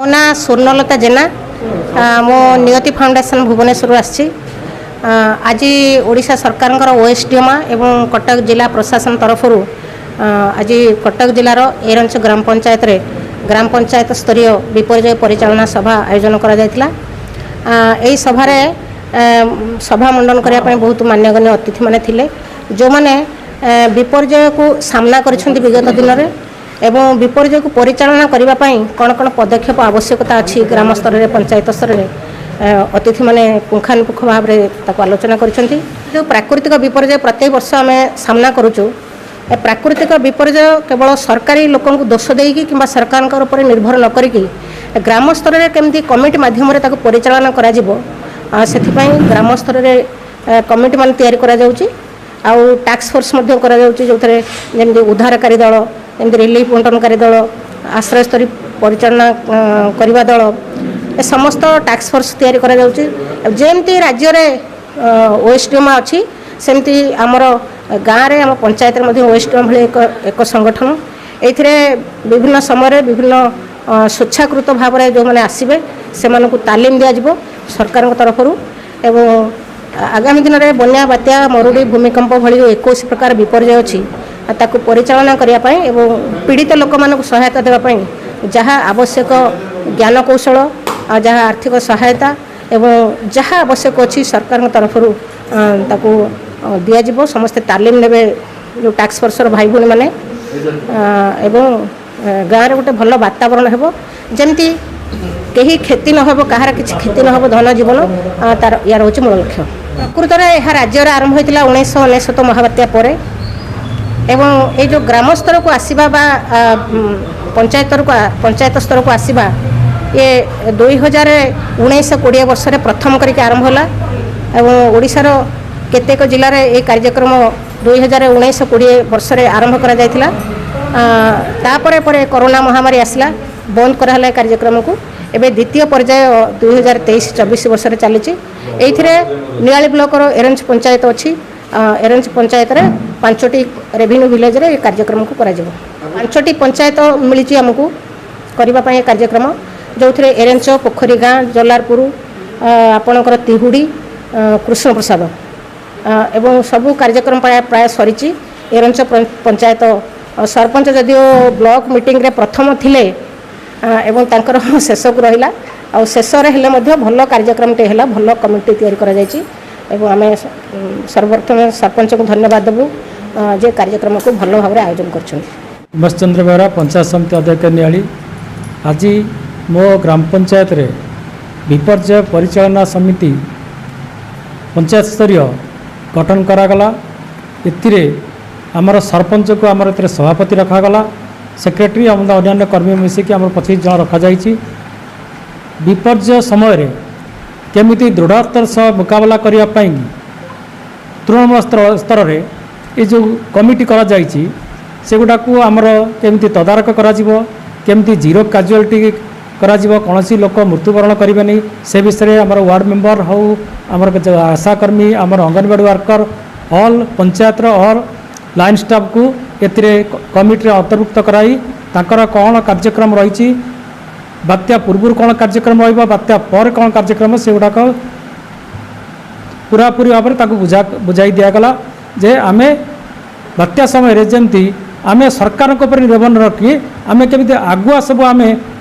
ମୋ ନାଁ ସ୍ୱର୍ଣ୍ଣଲତା ଜେନା। ମୁଁ ନିୟତି ଫାଉଣ୍ଡେସନ୍ ଭୁବନେଶ୍ୱରରୁ ଆସିଛି। ଆଜି ଓଡ଼ିଶା ସରକାରଙ୍କର ଓଏସ୍ଡିଏମା ଏବଂ କଟକ ଜିଲ୍ଲା ପ୍ରଶାସନ ତରଫରୁ ଆଜି କଟକ ଜିଲ୍ଲାର ଏରଞ୍ଚ ଗ୍ରାମ ପଞ୍ଚାୟତରେ ଗ୍ରାମ ପଞ୍ଚାୟତ ସ୍ତରୀୟ ବିପର୍ଯ୍ୟୟ ପରିଚାଳନା ସଭା ଆୟୋଜନ କରାଯାଇଥିଲା। ଏହି ସଭାରେ ସଭା ମଣ୍ଡନ କରିବା ପାଇଁ ବହୁତ ମାନ୍ୟଗଣ୍ୟ ଅତିଥିମାନେ ଥିଲେ, ଯେଉଁମାନେ ବିପର୍ଯ୍ୟୟକୁ ସାମ୍ନା କରିଛନ୍ତି ବିଗତ ଦିନରେ ଏବଂ ବିପର୍ଯ୍ୟୟକୁ ପରିଚାଳନା କରିବା ପାଇଁ କ'ଣ କ'ଣ ପଦକ୍ଷେପ ଆବଶ୍ୟକତା ଅଛି ଗ୍ରାମ ସ୍ତରରେ, ପଞ୍ଚାୟତ ସ୍ତରରେ, ଅତିଥିମାନେ ପୁଙ୍ଖାନୁପୁଙ୍ଖ ଭାବରେ ତାକୁ ଆଲୋଚନା କରିଛନ୍ତି। ଯେଉଁ ପ୍ରାକୃତିକ ବିପର୍ଯ୍ୟୟ ପ୍ରତ୍ୟେକ ବର୍ଷ ଆମେ ସାମ୍ନା କରୁଛୁ, ଏ ପ୍ରାକୃତିକ ବିପର୍ଯ୍ୟୟ କେବଳ ସରକାରୀ ଲୋକଙ୍କୁ ଦୋଷ ଦେଇକି କିମ୍ବା ସରକାରଙ୍କ ଉପରେ ନିର୍ଭର ନ କରିକି ଗ୍ରାମ ସ୍ତରରେ କେମିତି କମିଟି ମାଧ୍ୟମରେ ତାକୁ ପରିଚାଳନା କରାଯିବ, ସେଥିପାଇଁ ଗ୍ରାମ ସ୍ତରରେ କମିଟି ମାନେ ତିଆରି କରାଯାଉଛି ଆଉ ଟାସ୍କ ଫୋର୍ସ ମଧ୍ୟ କରାଯାଉଛି, ଯେଉଁଥିରେ ଯେମିତି ଉଦ୍ଧାରକାରୀ ଦଳ, ଯେମିତି ରିଲିଫ ବଣ୍ଟନକାରୀ ଦଳ, ଆଶ୍ରୟସ୍ଥଳୀ ପରିଚାଳନା କରିବା ଦଳ, ଏ ସମସ୍ତ ଟାସ୍କ ଫୋର୍ସ ତିଆରି କରାଯାଉଛି। ଯେମିତି ରାଜ୍ୟରେ ଓଏସ୍ଡିଏମା ଅଛି, ସେମିତି ଆମର ଗାଁରେ, ଆମ ପଞ୍ଚାୟତରେ ମଧ୍ୟ ଓଏସ୍ଡିଏମା ଭଳି ଏକ ସଂଗଠନ। ଏଇଥିରେ ବିଭିନ୍ନ ସମୟରେ ବିଭିନ୍ନ ସ୍ୱେଚ୍ଛାକୃତ ଭାବରେ ଯେଉଁମାନେ ଆସିବେ, ସେମାନଙ୍କୁ ତାଲିମ ଦିଆଯିବ ସରକାରଙ୍କ ତରଫରୁ ଏବଂ ଆଗାମୀ ଦିନରେ ବନ୍ୟା, ବାତ୍ୟା, ମରୁଡ଼ି, ଭୂମିକମ୍ପ ଭଳି ଯେଉଁ 21 ପ୍ରକାର ବିପର୍ଯ୍ୟୟ ଅଛି, ତାକୁ ପରିଚାଳନା କରିବା ପାଇଁ ଏବଂ ପୀଡ଼ିତ ଲୋକମାନଙ୍କୁ ସହାୟତା ଦେବା ପାଇଁ ଯାହା ଆବଶ୍ୟକ ଜ୍ଞାନକୌଶଳ ଆଉ ଯାହା ଆର୍ଥିକ ସହାୟତା ଏବଂ ଯାହା ଆବଶ୍ୟକ ଅଛି ସରକାରଙ୍କ ତରଫରୁ ତାକୁ ଦିଆଯିବ। ସମସ୍ତେ ତାଲିମ ନେବେ ଯେଉଁ ଟାସ୍କ ଫୋର୍ସର ଭାଇ ଭଉଣୀମାନେ ଏବଂ ଗାଁରେ ଗୋଟେ ଭଲ ବାତାବରଣ ହେବ, ଯେମିତି କେହି କ୍ଷତି ନ ହେବ, କାହାର କିଛି କ୍ଷତି ନ ହେବ ଧନ ଜୀବନ, ତାର ୟାର ହେଉଛି ମୂଳ ଲକ୍ଷ୍ୟ। ପ୍ରକୃତରେ ଏହା ରାଜ୍ୟରେ ଆରମ୍ଭ ହୋଇଥିଲା 1999 ମହାବାତ୍ୟା ପରେ ଏବଂ ଏଇ ଯେଉଁ ଗ୍ରାମ ସ୍ତରକୁ ଆସିବା ବା ପଞ୍ଚାୟତ ସ୍ତରକୁ ଆସିବା, ଇଏ 2019-20 ବର୍ଷରେ ପ୍ରଥମ କରିକି ଆରମ୍ଭ ହେଲା ଏବଂ ଓଡ଼ିଶାର କେତେକ ଜିଲ୍ଲାରେ ଏହି କାର୍ଯ୍ୟକ୍ରମ 2019-20 ବର୍ଷରେ ଆରମ୍ଭ କରାଯାଇଥିଲା। ତାପରେ ପରେ କରୋନା ମହାମାରୀ ଆସିଲା, ବନ୍ଦ କରାହେଲା ଏ କାର୍ଯ୍ୟକ୍ରମକୁ। ଏବେ ଦ୍ୱିତୀୟ ପର୍ଯ୍ୟାୟ 2023-24 ବର୍ଷରେ ଚାଲିଛି। ଏଇଥିରେ ନିଆଳି ବ୍ଲକର ଏରଞ୍ଚ ପଞ୍ଚାୟତ ଅଛି। ଏରଞ୍ଚ ପଞ୍ଚାୟତରେ 5ଟି ରେଭିନ୍ୟୁ ଭିଲେଜରେ ଏ କାର୍ଯ୍ୟକ୍ରମକୁ କରାଯିବ। 5ଟି ପଞ୍ଚାୟତ ମିଳିଛି ଆମକୁ କରିବା ପାଇଁ ଏ କାର୍ଯ୍ୟକ୍ରମ, ଯେଉଁଥିରେ ଏରେଞ୍ଚ, ପୋଖରୀ ଗାଁ, ଜଲାରପୁର, ଆପଣଙ୍କର ତିହୁଡ଼ି, କୃଷ୍ଣପ୍ରସାଦ ଏବଂ ସବୁ କାର୍ଯ୍ୟକ୍ରମ ପ୍ରାୟ ସରିଛି। ଏରଞ୍ଚ ପଞ୍ଚାୟତ ସରପଞ୍ଚ ଯଦିଓ ବ୍ଲକ ମିଟିଂରେ ପ୍ରଥମ ଥିଲେ ଏବଂ ତାଙ୍କର ଶେଷକୁ ରହିଲା, ଆଉ ଶେଷରେ ହେଲେ ମଧ୍ୟ ଭଲ କାର୍ଯ୍ୟକ୍ରମଟେ ହେଲା, ଭଲ କମିଟି ତିଆରି କରାଯାଇଛି ଏବଂ ଆମେ ସର୍ବପ୍ରଥମେ ସରପଞ୍ଚଙ୍କୁ ଧନ୍ୟବାଦ ଦେବୁ ଯେ କାର୍ଯ୍ୟକ୍ରମକୁ ଭଲ ଭାବରେ ଆୟୋଜନ କରିଛନ୍ତି। ଉମେଶ ଚନ୍ଦ୍ର ବେହେରା, ପଞ୍ଚାୟତ ସମିତି ଅଧ୍ୟକ୍ଷ, ନିଆଳି। ଆଜି ମୋ ଗ୍ରାମ ପଞ୍ଚାୟତରେ ବିପର୍ଯ୍ୟୟ ପରିଚାଳନା ସମିତି ପଞ୍ଚାୟତ ସ୍ତରୀୟ ଗଠନ କରାଗଲା। ଏଥିରେ ଆମର ସରପଞ୍ଚକୁ ଆମର ଏଥିରେ ସଭାପତି ରଖାଗଲା, ସେକ୍ରେଟାରୀ ଆମ ଅନ୍ୟାନ୍ୟ କର୍ମୀ ମିଶିକି ଆମର 25 ଜଣ ରଖାଯାଇଛି। ବିପର୍ଯ୍ୟୟ ସମୟରେ କେମିତି ଦୃଢ଼ତାର ସହ ମୁକାବିଲା କରିବା ପାଇଁ ତୃଣମୂଳ ସ୍ତରରେ ଏ ଯେଉଁ କମିଟି କରାଯାଇଛି, ସେଗୁଡ଼ାକୁ ଆମର କେମିତି ତଦାରଖ କରାଯିବ, କେମିତି ଜିରୋ କାଜୁଆଲିଟି କରାଯିବ, କୌଣସି ଲୋକ ମୃତ୍ୟୁବରଣ କରିବେନି, ସେ ବିଷୟରେ ଆମର ୱାର୍ଡ଼ ମେମ୍ବର ହେଉ, ଆମର ଆଶାକର୍ମୀ, ଆମର ଅଙ୍ଗନବାଡ଼ି ୱାର୍କର, ଅଲ୍ ପଞ୍ଚାୟତର ଅଲ୍ ଲାଇନ୍ ଷ୍ଟାଫ୍କୁ ଏଥିରେ କମିଟିରେ ଅନ୍ତର୍ଭୁକ୍ତ କରାଇ ତାଙ୍କର କ'ଣ କାର୍ଯ୍ୟକ୍ରମ ରହିଛି, ବାତ୍ୟା ପୂର୍ବରୁ କ'ଣ କାର୍ଯ୍ୟକ୍ରମ ରହିବ, ବାତ୍ୟା ପରେ କ'ଣ କାର୍ଯ୍ୟକ୍ରମ, ସେଗୁଡ଼ାକ ପୁରାପୁରି ଭାବରେ ତାକୁ ବୁଝାଇ ଦିଆଗଲା ଯେ ଆମେ ବାତ୍ୟା ସମୟରେ ଯେମିତି ଆମେ ସରକାରଙ୍କ ଉପରେ ନିର୍ଭର ନ ରଖି ଆମେ କେମିତି ଆଗୁଆ ସବୁ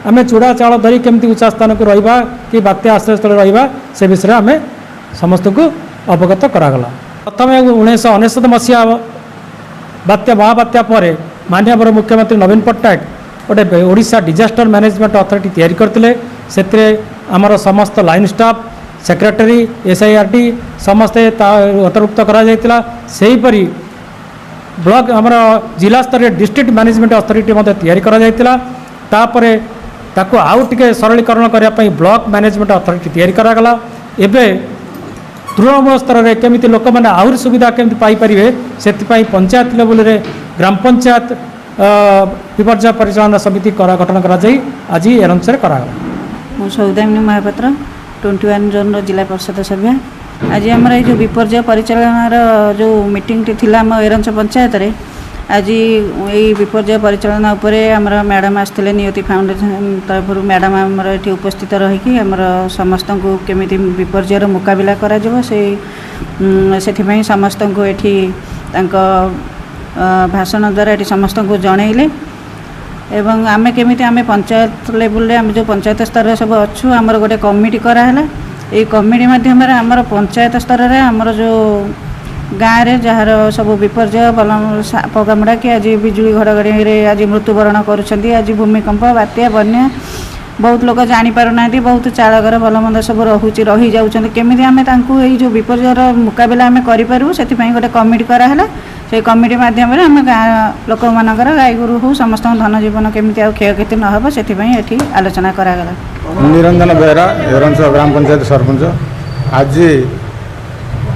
ଆମେ ଚୁଡ଼ା ଚାଉଳ ଧରି କେମିତି ଉଚ୍ଚ ସ୍ଥାନକୁ ରହିବା କି ବାତ୍ୟା ଆଶ୍ରୟସ୍ଥଳରେ ରହିବା, ସେ ବିଷୟରେ ଆମେ ସମସ୍ତଙ୍କୁ ଅବଗତ କରାଗଲା। ପ୍ରଥମେ 1999 ମସିହା ବାତ୍ୟା ମହାବାତ୍ୟା ପରେ ମାନ୍ୟବର ମୁଖ୍ୟମନ୍ତ୍ରୀ ନବୀନ ପଟ୍ଟନାୟକ ଗୋଟେ ଓଡ଼ିଶା ଡିଜାଷ୍ଟର ମ୍ୟାନେଜମେଣ୍ଟ ଅଥରିଟି ତିଆରି କରିଥିଲେ। ସେଥିରେ ଆମର ସମସ୍ତ line staff, secretary, SIRD ସମସ୍ତେ ତା ଅନ୍ତର୍ଭୁକ୍ତ କରାଯାଇଥିଲା। ସେହିପରି ବ୍ଲକ ଆମର ଜିଲ୍ଲା ସ୍ତରରେ ଡିଷ୍ଟ୍ରିକ୍ଟ ମ୍ୟାନେଜମେଣ୍ଟ ଅଥରିଟି ମଧ୍ୟ ତିଆରି କରାଯାଇଥିଲା। ତାପରେ ତାକୁ ଆଉ ଟିକେ ସରଳୀକରଣ କରିବା ପାଇଁ ବ୍ଲକ ମ୍ୟାନେଜମେଣ୍ଟ ଅଥରିଟି ତିଆରି କରାଗଲା। ଏବେ ତୃଣମୂଳ ସ୍ତରରେ କେମିତି ଲୋକମାନେ ଆହୁରି ସୁବିଧା କେମିତି ପାଇପାରିବେ, ସେଥିପାଇଁ ପଞ୍ଚାୟତ ଲେବୁଲରେ ଗ୍ରାମ ପଞ୍ଚାୟତ ବିପର୍ଯ୍ୟୟ ପରିଚାଳନା ସମିତି ଗଠନ କରାଯାଇ ଆଜି ଏରଞ୍ଚରେ କରାଗଲା। ମୁଁ ସୌଦାମିନୀ ମହାପାତ୍ର, 21 ଜୋନ୍ର ଜିଲ୍ଲା ପରିଷଦ ସଭ୍ୟା। ଆଜି ଆମର ଏଇ ଯେଉଁ ବିପର୍ଯ୍ୟୟ ପରିଚାଳନାର ଯେଉଁ ମିଟିଂଟି ଥିଲା ଆମ ଏରଞ୍ଚ ପଞ୍ଚାୟତରେ, ଆଜି ଏଇ ବିପର୍ଯ୍ୟୟ ପରିଚାଳନା ଉପରେ ଆମର ମ୍ୟାଡ଼ାମ୍ ଆସିଥିଲେ। ନିୟତି ଫାଉଣ୍ଡେସନ୍ ତରଫରୁ ମ୍ୟାଡ଼ାମ୍ ଆମର ଏଠି ଉପସ୍ଥିତ ରହିକି ଆମର ସମସ୍ତଙ୍କୁ କେମିତି ବିପର୍ଯ୍ୟୟର ମୁକାବିଲା କରାଯିବ, ସେଇ ସେଥିପାଇଁ ସମସ୍ତଙ୍କୁ ଏଠି ତାଙ୍କ ଭାଷଣ ଦ୍ୱାରା ଏଠି ସମସ୍ତଙ୍କୁ ଜଣେଇଲେ। ଏବଂ ଆମେ କେମିତି ଆମେ ପଞ୍ଚାୟତ ଲେବୁଲରେ, ଆମେ ଯେଉଁ ପଞ୍ଚାୟତ ସ୍ତରରେ ସବୁ ଅଛୁ, ଆମର ଗୋଟେ କମିଟି କରାହେଲା। ଏଇ କମିଟି ମାଧ୍ୟମରେ ଆମର ପଞ୍ଚାୟତ ସ୍ତରରେ ଆମର ଯେଉଁ ଗାଁରେ ଯାହାର ସବୁ ବିପର୍ଯ୍ୟୟ, ବଲ ସାପ କାମୁଡ଼ା କି ଆଜି ବିଜୁଳି ଘଡ଼ଘଡ଼ିରେ ଆଜି ମୃତ୍ୟୁବରଣ କରୁଛନ୍ତି, ଆଜି ଭୂମିକମ୍ପ, ବାତ୍ୟା, ବନ୍ୟା, ବହୁତ ଲୋକ ଜାଣିପାରୁନାହାନ୍ତି, ବହୁତ ଚାଳଘର ଭଲମନ୍ଦ ସବୁ ରହୁଛି, ରହିଯାଉଛନ୍ତି। କେମିତି ଆମେ ତାଙ୍କୁ ଏଇ ଯେଉଁ ବିପର୍ଯ୍ୟୟର ମୁକାବିଲା ଆମେ କରିପାରିବୁ, ସେଥିପାଇଁ ଗୋଟେ କମିଟି କରାହେଲା। ସେଇ କମିଟି ମାଧ୍ୟମରେ ଆମେ ଗାଁ ଲୋକମାନଙ୍କର ଗାଈ ଗୋରୁ ହଉ, ସମସ୍ତଙ୍କ ଧନ ଜୀବନ କେମିତି ଆଉ କ୍ଷୟକ୍ଷତି ନ ହେବ, ସେଥିପାଇଁ ଏଠି ଆଲୋଚନା କରାଗଲା। ନିରଞ୍ଜନ ବେହେରା, ଏରଞ୍ଚ ଗ୍ରାମ ପଞ୍ଚାୟତ ସରପଞ୍ଚ। ଆଜି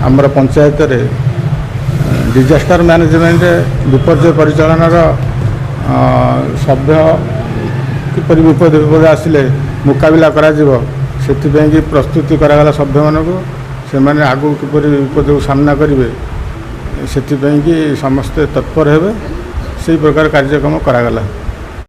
ଆମର ପଞ୍ଚାୟତରେ ଡିଜାଷ୍ଟର ମ୍ୟାନେଜମେଣ୍ଟ, ବିପର୍ଯ୍ୟୟ ପରିଚାଳନାର ସଭ୍ୟ କିପରି ବିପଦ ଆସିଲେ ମୁକାବିଲା କରାଯିବ, ସେଥିପାଇଁ କି ପ୍ରସ୍ତୁତି କରାଗଲା ସଭ୍ୟମାନଙ୍କୁ। ସେମାନେ ଆଗକୁ କିପରି ବିପଦକୁ ସାମ୍ନା କରିବେ, ସେଥିପାଇଁ କି ସମସ୍ତେ ତତ୍ପର ହେବେ, ସେଇ ପ୍ରକାର କାର୍ଯ୍ୟକ୍ରମ କରାଗଲା।